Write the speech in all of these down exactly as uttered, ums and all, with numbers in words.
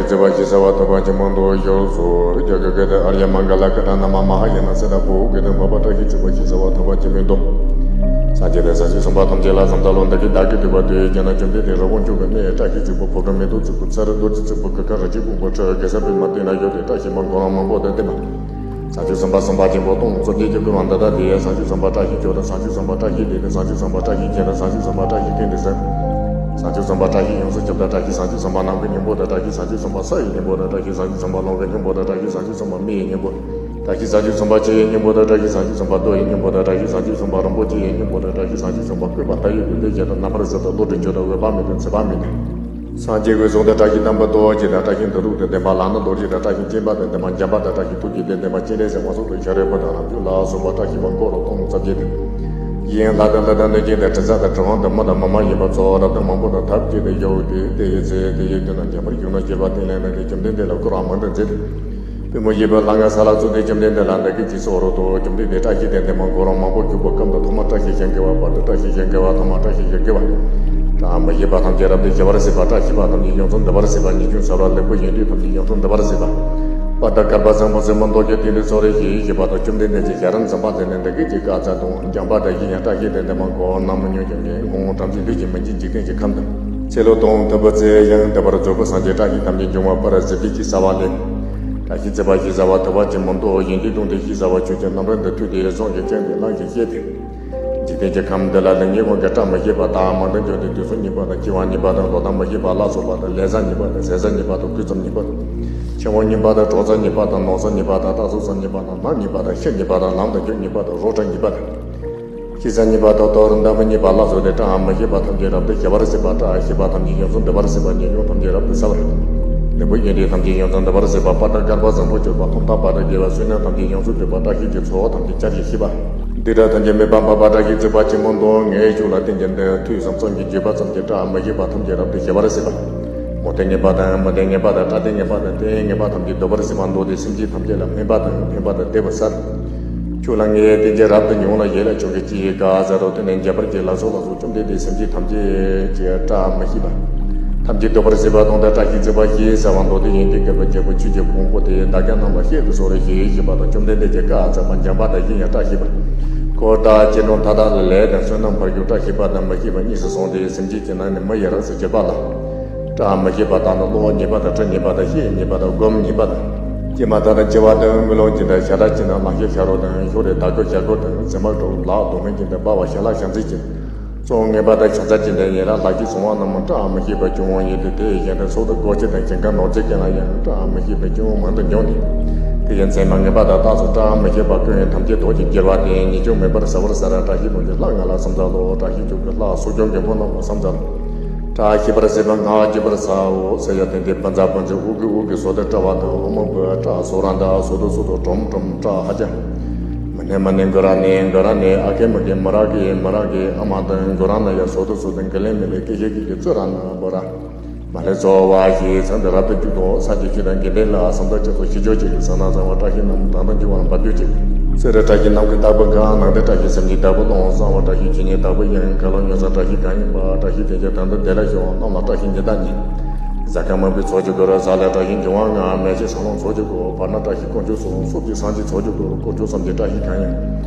བརྩེ་བ་ཞེས་བྱ་བ་ཐོབ་པ་ཅན་མང་དུ་ཡོད་སོ། རྒྱ་གར་སྐད་དུ། ཨཱརྱ་མངྒ་ལ་ཀ་ཊ་ན་མ་ཧཱ་ཡ་ན་སི་ཏ་བོ་ཧུ་ཀེ་ཏུ་བྷ་བ་བཀྲ་ཤིས་བརྩེགས་པ་ཞེས་བྱ་བ་ཐོབ་པ་ཅན་མང་དུ། སངས་རྒྱས་དང་བྱང་ཆུབ་སེམས་དཔའ་ཐམས་ཅད་ལ་ཙམ་ད་ལོ་བདག་གིས་བདག་གི་ཐུགས་ཀར་བསྟོད་ཅེ་ན། བཅོམ་ལྡན་འདས་རི་བོང་ཅུང་གི་གནས་བཀྲ་ཤིས་བརྩེགས་པ། ཕོ་བྲང་མེ་ཏོག་བརྩེགས་པ། ཚལ་རྡོ་རྗེ་བརྩེགས་པ། གུར་ཁང་རི་ཆུ་སྤུངས་པ། ཁྲི་གེ་སར་པདྨ་སྟེང་ན་ཡོད་དེ། བཀྲ་ཤིས་པ་གོ་རམས་མང་པོ་དང་ལྡན་པ། བྱང་ཆུབ་སེམས་དཔའ་སེམས་དཔའ་ཆེན་པོ་སྟོང་བརྩེགས་བརྒྱད་ཀྱིས་བསྐོར་བ་འདི་ལྟ་སྟེ། བྱང་ཆུབ་སེམས་དཔའ་བཀྲ་ཤིས་མཆོག་དང་། བྱང་ཆུབ་སེམས་དཔའ་བཀྲ་ཤིས་སྡེ་དང་། བྱང་ཆུབ་སེམས་དཔའ་བཀྲ་ཤིས་སྤྱན་དང་། བྱང་ཆུབ་སེམས་དཔའ་བཀྲ་ཤིས་ཀུན་ཏུ་བཟང་། བྱང་ཆུབ་སེམས་དཔའ་བཀྲ་ཤིས་ཡོངས་སུ་གྲུབ་དང་། བཀྲ་ཤིས་བྱང་ཆུབ་སེམས་དཔའ་ནམ་མཁའི་སྙིང་པོ་དང་། བཀྲ་ཤིས་བྱང་ཆུབ་སེམས་དཔའ་ས་ཡི་སྙིང་པོ་དང་། བཀྲ་ཤིས་བྱང་ཆུབ་སེམས་དཔའ་ཀློང་གི་སྙིང་པོ་དང་། བཀྲ་ཤིས་བྱང་ཆུབ་སེམས་དཔའ་མི་ཡི་སྙིང་པོ། བཀྲ་ཤིས་བྱང་ཆུབ་སེམས་དཔའ་ཕྱི་ཡི་སྙིང་པོ་དང་། བཀྲ་ཤིས་བྱང་ཆུབ་སེམས་དཔའ་མདོ་ཡི་སྙིང་པོ་དང་། བཀྲ་ཤིས་བྱང་ཆུབ་སེམས་དཔའ་རིན་པོ་ཆེ་ཡི་སྙིང་པོ་དང་། བཀྲ་ཤིས་བྱང་ཆུབ་སེམས་དཔའ་བཀོད་པ་མཐའ་ཡས་ཀུན་ལྡན་གྱི་རྣམ་པར་གཟིགས་དང་། བློ་གྲོས་ཆོས་དང་། འོད་དཔག་མེད་དང་། ཚེ་དཔག་མེད་དང་། སངས་རྒྱས་ཀྱི་གསུང་དང་། བཀྲ་ཤིས་རྣམ་པར་རྟོག་བཅས་དང་། བཀྲ་ཤིས་འདུ་རུ་དང་ལྡན་པ། ལག་ན་རྡོ་རྗེ་དང་། བཀྲ་ཤིས་སྤྱན་དཔའ་དང་ལྡན་པ། འཇམ་དཔལ་དང་། བཀྲ་ཤིས་ཐུགས་རྗེ་དང་ལྡན་པ། སྤྱན་རས་གཟིགས་དབང་ཕྱུག་དང་། ཤཱ་རིའི་བུ་དང་རྣམ་ཅོ་ལ་སོགས་པ། བཀྲ་ཤིས་པ་འཁོར་ལོ་སྟོང་རྩ་བརྒྱད་དང་། ཡི་དམ་ལྷ་དང་། ལྷ་དང་གནོད་སྦྱིན་དང་། དྲི་ཟ་དང་། གྲུབ་དབང་དང་། མི་དང་མི་མ་ཡིན་པ་སོགས། རབ་དང་མང་པོ་དང་། ཐབས་ཅིག་ཏུ་ཡོད་དེ། དེ་ཡི་ཚེ་དེ་ཡི་དུས་ན། འཇམ་དཔལ་གཞོན་ནུ་གཤེགས་པ་དེ་ལས་ལངས་ཏེ། བཅོམ་ལྡན་འདས་ལ་བསྐོར་བ་མང་དུ་མཛད་དེ། པུས་མོ་བཞི་པོ་ལྷ་ང་ས་ལ་བཙུགས་ཏེ། བཅོམ་ལྡན་འདས་ལ་འདི་སྐད་ཅེས་གསོལ་ཏོ། བཅོམ་ལྡན་འདས། བཀྲ་ཤིས་དང་ལྡན་པ་གོ་རམས་མང་པོ་གྱུར་པ་ཀུན་ཏུ། ཐོག་མར་བཀྲ་ཤིས་ཤིང་གི་བ། བར་དུ་བཀྲ་ཤིས་ཤིང་གི་བ། ཐ་མར་བཀྲ་ཤིས་ཤིང་གི་བ། བཀྲ་མི་ཤིས་པ་ཐམས་ཅད་རབ་ཏུ་ཞི་བར་བྱེད་པ། བཀྲ་ཤིས་པ་ཐམས་ཅད་ཡོངས་སུ་འདུ་བར་བྱེད་པ། ཉེས་སྐྱོན་བསལ་བ། ལེགས་པའི་ཡོན་ཏན་ཐམས་ཅད་ཡོངས་སུ་འདུ་བར་བྱེད་པ། པ་དང་དཀར་པོ་བཟང་པོ་སེར་མོ་མདོག་དཀར་ཏིང་འཛིན་སོགས་རེ་ཞིག་ཞེས་པ་དང་། བཅོམ་ལྡན་འདས་ཀྱིས་ཞལ་རས་གཟན་པ་མཛད་ནས་འདི་སྐད་ཅེས་བཀའ་སྩལ་ཏོ། འཇམ་དཔལ་དག་གིས་ཡང་བཀྲ་ཤིས་དང་ལྡན་པ་གོ། ནམ་མི་མྱོང་ཞིང་ངེས་འོང་། བྲམ་ཟེའི་ལུས་ཀྱིས་མི་མཇལ་འཇིག་རྟེན་གྱི་ཁམས་དང་། ཚེ་ལོ་སྟོང་ཐུབ་པ་ཚེ་ཡང་འདས་པར་རྫོགས་པའི་སངས་རྒྱས་བཀྲ་ཤིས་ཐམས་ཅད་འབྱུང་བ་པར་བྱེད་པའི་ཞེས་བྱ་བ་ལས། བཀྲ་ཤིས་བརྩེགས་པ་ཞེས་བྱ་བ་ཐོབ་པ་ཅན་མང་དུ། ཡོན་ཏན་སྟོང་ལྡན་ཞེས་བྱ་བ་ཆོས་ཀྱི་རྣམ་རོལ་དུ་ཐོས་ཏེ། གཟུངས་ཀྱི་སྤྱན་ལྡན་ལག་གིས་བཞེས་ཏེ། འཇིག་རྟེན་གྱི་ཁམས་འདི་ལ་ལེགས་ཉེས་དབང་གིས་བཀྲ་མི་ཤིས་པ་དང་། མང་དུ་འགྱུར་ཏེ་དུས་གསུམ་ཉེས་པ་དང་། སྐྱེ་བ་ཉེས་པ་དང་། ལོ་ཟླ་མི་ཤེས་པ་ལ་སོགས་པ་དང་། ལས་བྱ་ཉེས་པ་དང་། ཟས་བྱ་ཉེས་པ་དང་། གོས་ཚོམ་ཉེས་པ་དང་། ཆང་འོ་ཉེས་པ་དང་། གྲོགས་བྱ་ཉེས་པ་དང་། ནོར་བྱ་ཉེས་པ་དང་། རྟག་བཟོ་བྱ་ཉེས་པ་དང་། ནག་ཉེས་པ་དང་། ཤི་ཉེས་པ་དང་། ལམ་དུ་འགྱོ་ཉེས་པ་དང་། རོ་བྲེག་ཉེས་པ་དང་། ཤི་ས་ཉེས་པ་དང་། དོར་འདབ་མི་ཉེས་པ་ལ་སོགས་ཏེ་བཀྲ་མི་ཤིས་པ་ཐམས་ཅད་རབ་ཏུ་ཞི་བར་བྱེད་པ། བཀྲ་ཤིས་པ་ཐམས་ཅད་ཡོངས་སུ་འདུ་བར་བྱེད་པ། ཉེས་སྐྱོན་ཐམས་ཅད་རབ་ཏུ་བསལ་བ། ལེགས་པའི་ཡོན་ཏན་ཐམས་ཅད་ཡོངས་སུ་འདུ་བར་བྱེད་པ། པ་དང་དཀར་པོ་བཟང་པོ་གྱུར་པ། ཕོ་དང་བ་དང་དགེ་བ་བསོད་ནམས་ཐམས་ཅད་ཡོངས་སུ་གྲུབ་པ། བཀྲ་ཤིས་ཀྱི་ཚོགས་ཐམས་ཅད་བསྐྱར་ཞིང་གཤེགས་པ། བདུད་དགྲ་ཐམས་ཅད་མི་ཕམ་པ། བཀྲ་ཤིས་བརྩེགས་པ་ཅན་མང་དུ། ངའི་ཕྱོགས་ལ་བསྟན་ཅིང་འདུད། ཐོས་བསམ་གསུམ་གྱིས་བརྗོད་པ་ཙམ་གྱིས། བཀྲ་མི་ཤིས་པ་ཐམས་ཅད་རབ་ཏུ་ཞི་བར་བྱེད་པ། མོ་ཐོས་ཉེས་པ་དང་། མི་ཐོས་ཉེས་པ་དང་། སྐྲ་ཐོས་ཉེས་པ་དང་། སྟོད་ཐོས་ཉེས་པ་ཐམས་ཅད་འདུལ་བར་བྱེད་པ། མདོ་སྡེ་སེམས་བསྐྱེད་ཐམས་ཅད་ལ་སྨན་པ་དང་ཕན་པ་དང་བདེ་བར་གསལ། ཁྱོད་ལ་ངས་བསྟན་ཅིང་རབ་ཏུ་མྱོང་ལ། ཡིད་ལ་ཆོས་ཀྱི་སྤྱི་ཡི་བཀའ་སྩལ་ཏོ། དེ་ནས་འཇམ་དཔལ་གྱིས་ལ་སོགས་ལ་སོགས་བཅོམ་ལྡན་འདས་སེམས་ཅན་ཐམས་ཅད་ཀྱི་བཀྲ་མི་ཤིས་པ་ཐམས་ཅད་འདུལ་བར་བྱེད་པ་དང་། ད་བཀྲ་ཤིས་བརྩེགས་པ་ཞེས་བྱ་བ་མདོ་སྡེ་ཡོན་ཏན་བརྒྱད་པོ་རྒྱལ་པོ་ཆོས་ཀྱི་གོང་བུ་སྟེ། བདག་ཅག་རྣམས་ལ་བཤད་དུ་གསོལ་ཞེས་བྱ་བ་དང་། བཅོམ་ལྡན་འདས་ཀྱིས་བཀའ་སྩལ་པ། འཇམ་དཔལ་དག་གིས་ཡང་བཀྲ་ཤིས་པ། འཁོར་དང་སྐྱེ་འགྲོ་མཐའ་དག་ལ། ལས་དང་བསོད་ནམས་འཕེལ་འགྱུར་བཀྲ་ཤིས་པ་དང་མི་ཤིས་པ་གཉིས་སུ་གསུངས་ཏེ། སེམས་ཅན་གྱི་ནང་ནས་མི་ཡི་རིགས་སུ་གྱུར་པ་ལ། བཀྲ་མི་ཤིས་པ་དག་ནི། གློ་ཉེས་པ་དང་། དྲི་ཉེས་པ་དང་། ཤི་ཉེས་པ་དང་། སྒོམ་ཉེས་པ་དང་། སྐྱེས་མ་ཐག་ཏུ་འཆི་བ་དང་། དམུས་ལོང་ཅན་དང་། ཤ་ཁྲག་ཅན་དང་། ལྷག་ཤེས་ཤ་རོགས་དང་། ཤོ་རེ་དར་གོས་ཞྭ་གོས་དང་། རྫི་མ་གྲོགས་ལག་རྡོ་སྨན་ཅན་དང་། སྦ་བ་ཤ་ལག་ཤ་འཛིན་ཅན། བཙོང་ངན་པ་དང་། ཆང་ས་ཅན་དང་། ཡན་ལག་ལྷག་ཤེས་བཟུང་བ་རྣམས་བཀྲ་མི་ཤིས་པར་འགྱུར་འོང་ཡོད་དེ། དེ་ཡི་གཞན་དག་ཚོགས་དང་སྒོ་ཁྱི་དང་། ཞིང་ཁ་ནོར་རྫས་ཅན་ལ་ཡང་བཀྲ་མི་ཤིས་པར་འགྱུར་འོང་མང་དུ་འབྱུང་སྟེ། དེ་ཡི་མཚན་མ་ངན་པ་དག་རྟགས་སུ་བཀྲ་མི་ཤིས་པ་ཀུན་ཐམས་ཅད་ཐོགས་ཀྱིས་བསྒྱིར་བ་སྟེ། ཉེས་སྐྱོན་མེད་པར་བསལ་བར་བྱ་ར། བཀྲ་ཤིས་ལོངས་སྤྱོད་ལྷ་ལྔ་ལ་སེམས་བསྐྱེད་ལོ། བཀྲ་ཤིས་ཆོས་ཀྱི་ལྷ་སོགས་ཀྱང་མགོན་པོ་རྣམས་ལ་སེམས་བསྐྱེད་ལོ། བཀྲ་ཤིས་པར་བྱེད་པ་སྔགས་བརྗོད་པར་བྱའོ་ཟེར་ཡང་། དེ་འདྲའི་བུ་ཚ་བུ་འཛིན་དབུ་གུ་དབུ་གུ་ཟོ་དང་བཀྲ་བ་དང་། དབུ་མ་བུ་བཀྲ་ཟོ་ར་དང་། ཟོ་དང་ཟོ་དང་གྲོམ་གྲོམ་བཀྲ་ཧ་ཅང་། མི་ནས་མི་ནས་མགུ་ར་ནས་མགུ་ར་ནས། ཨ་ཁེ་མི་ཁེ་མི་ར་གེ་མི་ར་གེ། ཨ་མ་དང་མགུ་ར་ན་ཡ། ཟོ་དང་ཟོ་དང་གི་ལེ་མི་ལེ། ཀེ་ཤེ་ཀི་ཀེ་ཙུ་ར་ན་བོ་ར། མ་ལེ་ཚོ་བ་ཞེས་ཚང་དུ་རབ་ཏུ་གྱུར་ཏོ། ས་གི་ཆུ་དང་དགེ་ལྡན་ལ། སམ་དང་ཅི་སོགས་ཤིས་བརྗོད་ཅིག་ཟ་ན་བཟང་བ་བཀྲ་ཤིས་རྣམས་དང་དང་འགྱུར་བ་རྣམས་འབབ་གྱུར་ཅིག་ཚེ་རབས་བཀྲ་ཤིས་ནམ་མཁའི་བདག་པོ་གང་། ནང་དེ་བཀྲ་ཤིས་སེམས་ཅན་བདག་པོ་སྟོང་། གསང་བ་བཀྲ་ཤིས་ཆོས་ཉིད་བདག་པོ་ཡིན། མཁའ་ལོ་མྱུར་མཛད་བཀྲ་ཤིས་གང་ཡིན་པ། བཀྲ་ཤིས་དེ་ཀྱང་དང་དུ་བདེ་ལ་ཤོག་གནམ་ལ་བཀྲ་ཤིས་ཉི་ཟླ་ཉི། གཟའ་སྐར་མ་བུའི་ཚོགས་ཀྱི་སྒོ་རུ། གཟའ་ལ་བཀྲ་ཤིས་འབྱུང་བ་ལྔ། མེ་ལྕེ་སང་ལོང་ཚོགས་ཀྱི་སྒོ། བར་ན་བཀྲ་ཤིས་དཀོན་མཆོག་གསུམ། སྲོག་གི་སངས་རྒྱས་ཚོགས་ཀྱི་སྒོ་རུ། དཀོན་མཆོག་གསུམ་གྱི་བཀྲ་ཤིས་གང་ཡིན།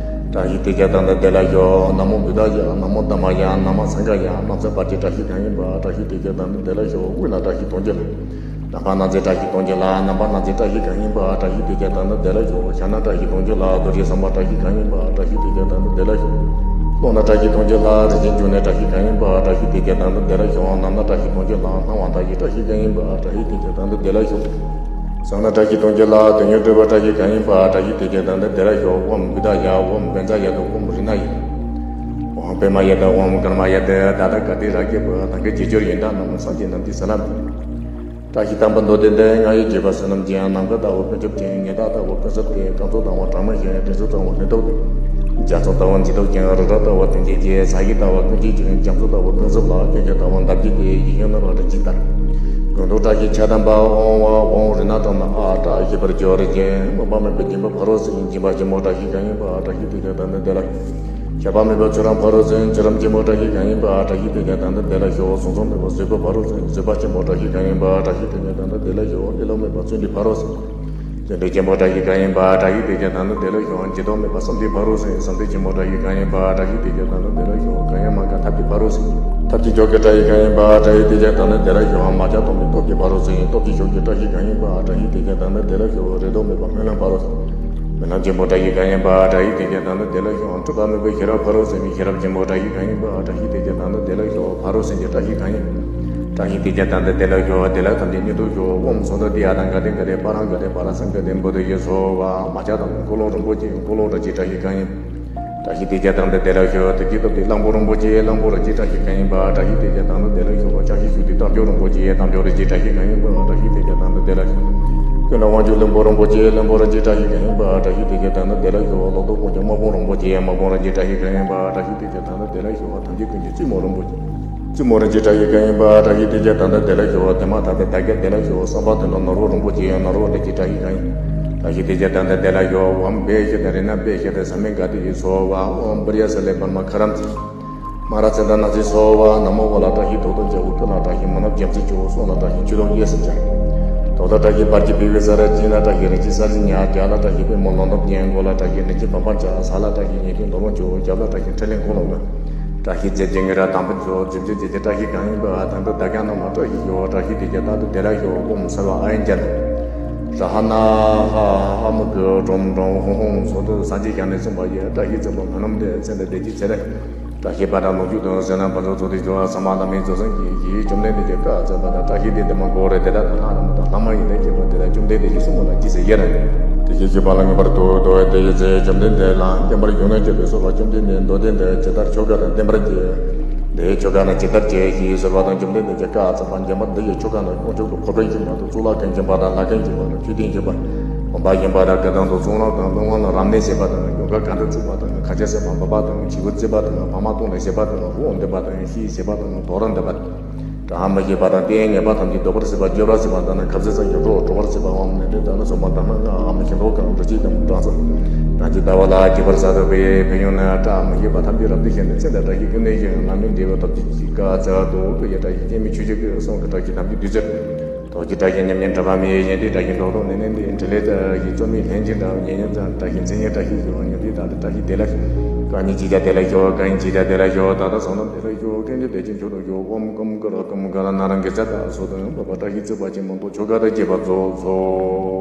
བཀྲ་ཤིས་དེ་ཀྱང་དང་དུ་བདེ་ལ་ཤོག་ན་མོ་བུདྡྷ་ཡ། ན་མོ་དྷརྨ་ཡ། ན་མོ་སངྒྷ་ཡ། གནམ་ས་བར་གྱི་བཀྲ་ཤིས་གང་ཡིན་པ། བཀྲ་ཤིས་དེ་ཀྱང་དང་དུ་བདེ་ལ་ཤོག་དབུས་ན་བཀྲ་ཤིས་དུང་ཕྱུར་ལ། ནམ་མཁའ་སྣང་མཛད་བཀྲ་ཤིས་དུང་ཕྱུར་ལ། ནམ་མཁའ་སྣང་མཛད་བཀྲ་ཤིས་གང་ཡིན་པ། བཀྲ་ཤིས་དེ་ཀྱང་དང་དུ་བདེ་ལ་ཤོག་ཤར་ན་བཀྲ་ཤིས་དུང་ཕྱུར་ལ། རྡོ་རྗེ་སེམས་དཔའ་བཀྲ་ཤིས་གང་ཡིན་པ། བཀྲ་ཤིས་དེ་ཀྱང་དང་དུ་བདེ་ལ་ཤོག་ཀླུང་ན་བཀྲ་ཤིས་དུང་ཕྱུར་ལ། རིན་ཆེན་འབྱུང་གནས་བཀྲ་ཤིས་གང་ཡིན་པ། བཀྲ་ཤིས་དེ་ཀྱང་དང་དུ་བདེ་ལ་ཤོག་ནམ་མཁའ་སྣང་མཛད་བཀྲ་ཤིས་དུང་ཕྱུར་ལ། སྣང་བ་མཐའ་ཡས་བཀྲ་ཤིས་གང་ཡིན་པ། བཀྲ་ཤིས་དེ་ཀྱང་དང་དུ་བདེ་ལ་ཤོག་བྱང་ན་བཀྲ་ཤིས་དུང་ཕྱུར་ལ། དོན་ཡོད་གྲུབ་པ་བཀྲ་ཤིས་གང་ཡིན་པ། བཀྲ་ཤིས་དེ་ཀྱང་དང་དུ་བདེ་ལ་ཤོག་ཨོཾ་བུདྡྷ་ཡ། ཨོཾ་བཛྲ་ཡ་དང་། ཨོཾ་རཏྣ་ཡ། ཨོཾ་པདྨ་ཡ་དང་། ཨོཾ་ཀརྨ་ཡ་དང་། ད་ལྟ་ག་ཏེ་ར་གེ་བུ་དང་གི་རྗེས་སྦྱོར་ཡོན་ཏན་རྣམས་སངས་རྒྱས་རྣམས་ཀྱི་ཟིལ་ལམ། བཀྲ་ཤིས་དང་པོ་མདོ་སྡེ་འདི། རྔ་ཡབ་བརྒྱད་པ་བསོད་ནམས་ཅན། ནམ་མཁའ་ལྟ་བུ་ཀུན་ཁྱབ་ཅན། ཉི་ཟླ་ལྟ་བུ་ཀུན་གསལ་ཏེ། རྐང་ཚུགས་ལྟ་བུ་གྲངས་མེད་ཅན། དྲི་ཟུར་ལྟ་བུ་ནུས་སྟོབས་ཅན། རྒྱ་མཚོ་ལྟ་བུ་འཇིགས་སྟོབས་ཅན། རི་རབ་ལྟ་བུ་མཐུན་རྐྱེན་ཅན། ས་གཞི་ལྟ་བུ་ཀུན་གྱིས་བྱུགས། རྒྱ་མཚོ་ལྟ་བུ་ཀུན་གསུམ་ལ། ཀུན་ཁྱབ་ལྟ་བུ་འདབ་བརྒྱད་དེ། ཡིད་བཞིན་ནོར་བུ་རིན་ཆེན་ལྟར། དགུང་སྟོང་བཀྲ་ཤིས་ཆགས་ལྡན་པ། ཨོཾ་ཨཱཿཧཱུྃ་རཏྣ་ཏཱཾ་ན་ཨཱཿ། བཀྲ་ཤིས་པར་གྱུར་ཅིག་དམིགས་པ་མེད་པའི་སྦྱིན་པ་ཕ་རོལ་ཕྱིན། སྦྱིན་པ་ཆེན་པོ་བཀྲ་ཤིས་གང་ཡིན་པ། བཀྲ་ཤིས་དེ་ཀྱང་དང་དུ་བདེ་ལ། ཁྱབ་པ་མེད་པ་ཆོས་རབ་ཕ་རོལ་ཕྱིན། ཆོས་རབ་ཆེན་པོ་བཀྲ་ཤིས་གང་ཡིན་པ། བཀྲ་ཤིས་དེ་ཀྱང་དམ་དུ་བདེ་ལ་ཞུགས། གསུམ་གསུམ་མེད་པ་བཟོད་པ་ཕ་རོལ་ཕྱིན། བཟོད་པ་ཆེན་པོ་བཀྲ་ཤིས་གང་ཡིན་པ། བཀྲ་ཤིས་དེ་ཀྱང་དམ་དུ་བདེ་ལ་ཞུགས། བདེ་ལ་མེད་པ་བརྩོན་འགྲུས་ཕ་རོལ་ཕྱིན། བརྩོན་འགྲུས་ཆེན་པོ་བཀྲ་ཤིས་གང་ཡིན་པ། བཀྲ་ཤིས་དེ་ཀྱང་དམ་དུ་བདེ་ལ་ཞུགས། ཇི་ལྟར་མེད་པ་བསམ་གཏན་ཕ་རོལ་ཕྱིན། བསམ་གཏན་ཆེན་པོ་བཀྲ་ཤིས་གང་ཡིན་པ། བཀྲ་ཤིས་དེ་ཀྱང་དམ་དུ་བདེ་ལ་ཞུགས། གང་ཡང་མ་འགགས་ཐབས་ཀྱི་ཕ་རོལ་ཕྱིན། ཐབས་ཀྱི་མཆོག་གི་བཀྲ་ཤིས་གང་ཡིན་པ། བཀྲ་ཤིས་དེ་ཀྱང་དམ་དུ་བདེ་ལ་ཞུགས། མ་ཆགས་སྟོང་པའི་སྟོབས་ཀྱི་ཕ་རོལ་ཕྱིན། སྟོབས་ཀྱི་མཆོག་གི་བཀྲ་ཤིས་གང་ཡིན་པ། བཀྲ་ཤིས་དེ་ཀྱང་དམ་དུ་བདེ་ལ་ཞུགས། རེ་དོགས་མེད་པ་སྨོན་ལམ་ཕ་རོལ་ཕྱིན། སྨོན་ལམ་ཆེན་པོ་བཀྲ་ཤིས་གང་ཡིན་པ། བཀྲ་ཤིས་དེ་ཀྱང་དམ་དུ་བདེ་ལ་ཞུགས། འཁྲུལ་པ་མེད་པའི་ཤེས་རབ་ཕ་རོལ་ཕྱིན་པའི་ཤེས་རབ་ཆེན་པོ་བཀྲ་ཤིས་གང་ཡིན་པ། བཀྲ་ཤིས་དེ་ཀྱང་དམ་དུ་བདེ་ལ་ཞུགས། ཕ་རོལ་ཕྱིན་གྱི་བཀྲ་ཤིས་གང་ཡིན། བཀྲ་ཤིས་དེ་ཀྱང་དམ་དུ་བདེ་ལ་ཞུགས། བདེ་ལ་ཐམས་ཅད་མྱུར་དུ་ཞུགས། ཨོཾ་སྭ་དྷཱུ་ཏི་ཡ་ཏཾ་ག་ཏེ་ག་ཏེ་པཱ་རཾ་ག་ཏེ་པཱ་ར་སཾ་ག་ཏེ་བོ་དྷི་ཡེ་སྭཱ་ཧཱ། མ་ཆགས་སྟོང་པའི་འཁོར་ལོ་རིན་པོ་ཆེ། འཁོར་ལོ་རིན་ཆེན་བཀྲ་ཤིས་གང་ཡིན། བཀྲ་ཤིས་དེ་ཀྱང་དམ་དུ་བདེ་ལ་ཞུགས། བདེ་སྐྱིད་སྟོབས་ཀྱི་གླང་པོ་རིན་པོ་ཆེ། གླང་པོ་རིན་ཆེན་བཀྲ་ཤིས་གང་ཡིན་པ། བཀྲ་ཤིས་དེ་ཀྱང་དམ་དུ་བདེ་ལ་ཞུགས། བཀྲ་ཤིས་ཤུགས་ལྡན་རྟ་མཆོག་རིན་པོ་ཆེ། རྟ་མཆོག་རིན་ཆེན་བཀྲ་ཤིས་གང་ཡིན་པ། བཀྲ་ཤིས་དེ་ཀྱང་དམ་དུ་བདེ་ལ་ཞུགས། ཀུན་ལ་དབང་ཕྱུག་བློན་པོ་རིན་པོ་ཆེ། བློན་པོ་རིན་ཆེན་བཀྲ་ཤིས་གང་ཡིན་པ། བཀྲ་ཤིས་དེ་ཀྱང་དམ་དུ་བདེ་ལ་ཞུགས། ལོ་ཏོག་དཔུང་གི་དམག་དཔུང་རིན་པོ་ཆེ། དམག་དཔུང་རིན་ཆེན་བཀྲ་ཤིས་གང་ཡིན་པ། བཀྲ་ཤིས་དེ་ཀྱང་དམ་དུ་བདེ་ལ་ཞུགས། ཐམས་ཅད་ཀུན་གྱི་བཙུན་མོ་རིན་པོ་ཆེ། བཙུན་མོ་རིན་ཆེན་བཀྲ་ཤིས་གང་ཡིན་པ། བཀྲ་ཤིས་དེ་ཀྱང་དམ་དུ་བདེ་ལ་ཞུགས། བདེ་མ་ཐག་ཏུ་བདག་ཀྱང་བདེ་ལ་ཞུགས། བསམ་པ་དོན་དུ་ནོར་བུ་རིན་པོ་ཆེ། ནོར་བུ་རིན་ཆེན་བཀྲ་ཤིས་གང་ཡིན། བཀྲ་ཤིས་དེ་ཀྱང་དམ་དུ་བདེ་ལ་ཞུགས། ཨོཾ་བྷཻ་ཤ་ཏ་རི་ཎ་བྷཻ་ཤ་ཏ་ས་མི་ག་ཏེ་ཡེ་སྭཱ་ཧཱ། ཨོཾ་པུ་རྱ་ས་ལེ་པདྨ་ཁ་རམ་ཙི། མ་ར་ཙ་ད་ན་སི་སྭཱ་ཧཱ། ན་མོ་འོ་ལ་བཀྲ་ཤིས་དོ་དོ་ཇ་འུ་ཏུ་ལ་བཀྲ་ཤིས་མ་ནབ་རྒྱ་མཚོ་ཇོ། སོ་ལ་བཀྲ་ཤིས་ཆུ་ལོག་གཡས་སུ་བྱ། དོ་ད་བཀྲ་ཤིས་བར་གྱི་བི་བི་ས་ར། ཅི་ན་བཀྲ་ཤིས་རིན་ཆེན་ས་རི་ཉ། ཇ་ལ་བཀྲ་ཤིས་པད་མོ་ལོ་འདབ་བརྒྱན། གོ་ལ་བཀྲ་ཤིས་རིན་ཆེན་བམ་པ་ཇ། ས་ལ་བཀྲ་ཤིས་ཉེ་དུ་འདོ་རོང་ཇོ། རྒྱབ་ལ་བཀྲ་ཤིས་འཕྲིན་ལས་འཁོར་ལོ་ལྔ། བཀྲ་ཤིས་རྗེ་བརྒྱད་ཀྱི་ར་དམ་པ་ཇོ། རྗེ་བརྒྱད་ཀྱི་བཀྲ་ཤིས་གང་ཡིན་པ། དམ་པའི་བདག་ཀྱང་རྣམས་ལ་བཀྲ་ཤིས་ཤོག། བཀྲ་ཤིས་དེ་ཀྱང་དམ་དུ་བདེ་ལ་ཤོག། ཨོཾ་སརྦ་ཨཱ་ཡན་ཇ་ན། ར་ཧ་ན་ཧ་ཧ་མུ་གུ་ཀྲོམ་ཀྲོམ་ཧོང་ཧོང་སོ་སོ་སངས་རྒྱས་ཞལ་ནས་གསུངས་པ་ཡི། བཀྲ་ཤིས་ཚེ་དཔག་མ་ནམ་དེ་ཚེ་འདི་བདེ་སྐྱིད་ཚེ་རིང་། བཀྲ་ཤིས་པ་དང་ལོངས་སྤྱོད་དང་བསོད་ནམས་ཕུན་སུམ་ཚོགས་ཏེ་འབྱུང་བ་ཚང་མ་བླ་མའི་རྫོགས་སངས་རྒྱས་ཀྱིས་བཅོམ་ལྡན་འདས་ཀྱིས་བཀའ་སྩལ་པ་དང་། བཀྲ་ཤིས་དེ་འདི་མ་གོ་རེ་དེ་དག་དང་ལྷ་རྣམས་དང་ལྷ་མ་ཡིན་ལས་སྐྱེས་པ་དེ་དག་བཅོམ་ལྡན་འདས་ཀྱིས་གསུངས་པ་ལ་ཇི་སྲིད་ཡིད་རང་ཡང་། དེ་བཞིན་གཤེགས་པ་ལ་མངོན་པར་བསྟོད་དོ། དེ་ཡི་ཚེ་བཅོམ་ལྡན་འདས་ལ་བསྟན་པར་ཡུན་རིང་གྱུར་པའི་སྲོལ་ལ་བཅོམ་ལྡན་འདས་མདོ་སྡེ་འདི་ཇི་ལྟར་ཆོ་ག་དང་ལྡན་པར་བགྱི། འདིའི་ཆོ་ག་ནི་ཇི་ལྟར་བགྱི་ཞེས་ཟེར་བ་དང་། བཅོམ་ལྡན་འདས་ཀྱིས་བཀའ་སྩལ་པ། འཇམ་དཔལ་འདི་ཡི་ཆོ་ག་ནི་དཀོན་མཆོག་གི་གོ་འཕང་ཡིན་པ་དང་། གཙུག་ལག་ཁང་བཞེངས་པ་དང་། ལྷ་ཁང་བཞེངས་པ་དང་། མཆོད་རྟེན་བཞེངས་པ། དགོན་པ་བཞེངས་པ་དང་། དགེ་སྡོང་དང་གཙུག་ལག་དང་། སློབ་དཔོན་ལ་རབ་གནས་བྱེད་པ་དང་། ཡོ་ག་གར་ཏེ་བཙུགས་པ་དང་། ཁ་ཆེ་སེམས་དཔའ་འབོད་པ་དང་། བྱི་ཝ་བརྩེགས་པ་དང་། བག་མ་བཏུང་ནས་བཞེས་པ་དང་། དབུགས་འདེབས་པ་དང་། ཤིང་བཞེས་པ་དང་། དོ་ར་འདེབས་པ་དང་། གྲ་མི་ཞིག་པ་དང་། རྟེན་ངེས་པ་ཐམས་ཅད་ལྡོག་པར་བྱེད་པ། བརྗོད་པར་བྱེད་པ་དང་། ཁབ་ཟས་ཚང་གི་རོ་བྲོ་བར་བྱེད་པའམ། ནན་ཏན་དང་ནི་སོགས་པ་དང་། སྔགས་ཨ་མི་ཤིང་ཏོག་གང་། རུ་ཅིག་དང་སྦྲང་རྩི། གང་ཅི་ལྟ་བ་ལ་སྐྱེ་བར་བྱ་སྟེ། ཕན་ཡོན་ནི་བཀྲ་མི་ཤིས་པ་ཐམས་ཅད་རབ་ཏུ་ཞི་ནས། ཚེ་འདིར་བཀྲ་ཤིས་ཀུན་ལྡན་ཞིང་། ལམ་མི་འབྲལ་བའི་སྟོབས་ཀྱིས་བཀའ་སྩལ་ཏོ། སྐུ་ཡི་བཀྲ་ཤིས་སྐྱེ་མེད་ཆོས་ཀྱི་སྐུ། གསུང་གི་བཀྲ་ཤིས་ཐམས་ཅད་བདུད་རྩིར། ཐུགས་ཀྱི་བཀྲ་ཤིས་ཉམས་ཉམས་དྲི་མ་མེད། ཡིད་བཞིན་དུ་བཀྲ་ཤིས་མདོག་མདོག་ནས་ནས་འདི། འཕྲིན་ལས་བཀྲ་ཤིས་རྩོལ་མེད་ལྷན་ཅིག་ཏུ། ཉེ་ཉོན་ཙམ་བཀྲ་ཤིས་མཚན་ཉིད་བཀྲ་ཤིས་ཤོག། ཉོན་ཏེ་ད་ལྟ་བཀྲ་ཤིས་བདེ་ལ་ཤོག། རྐང་གཉིས་གཅིག་ཀྱང་བདེ་ལ་ཤོག། རྐང་གཉིས་གཅིག་ཀྱང་བདེ་ལ་ཤོག། ད་ལྟ་སོང་ན་བདེ་ལ་ཤོག། རྐང་གཉིས་བདེ་ཅིང་མཆོག་ཏུ་ཤོག། ཨོཾ་ཀུམ་ཀ་ར་ཀུམ་ཀ་ར་ན་ར་གི་ཙ་ད་སོ་དང་བ་བ་བཀྲ་ཤིས་བརྩེགས་པ་ཅན་མང་པོ་ཆོ་ག་དང་བཅས་པ་རྫོགས་སོ།